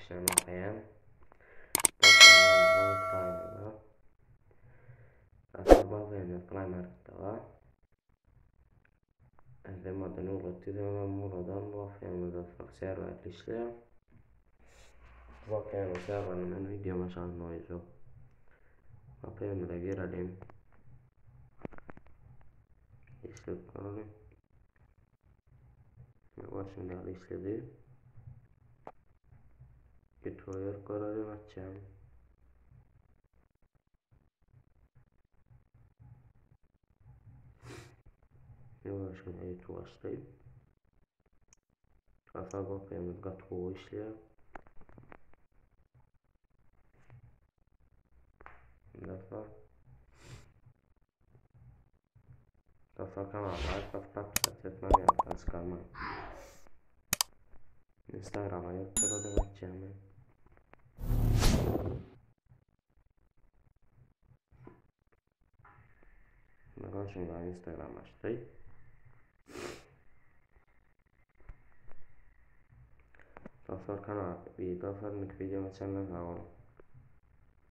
işlerini okaýan. Dostlar, Ukrainada. Dostlar, bazarymyz Play Marketde bar. Demadan ugratdy diýemem uradan bu dostlar serwer işleýär. VPN serwerini men videoma şagyny goýjak. VPN-de girelim. İşlep görelim. Başında işledi. YouTube'a görelim açacağım. Ýuwaşyň eýti başlaýyp. Hasap okaýamyz gaty gowy işleýär. Dostlar. Dostlar kanala like basyp podpisatsiýa etmegi ýatdan çykarmaň. Instagrama ýokdur o demek açýan. Görşüňiz Instagram açdy. Dostlar kanal, dostlar, video açanlar sag boluň.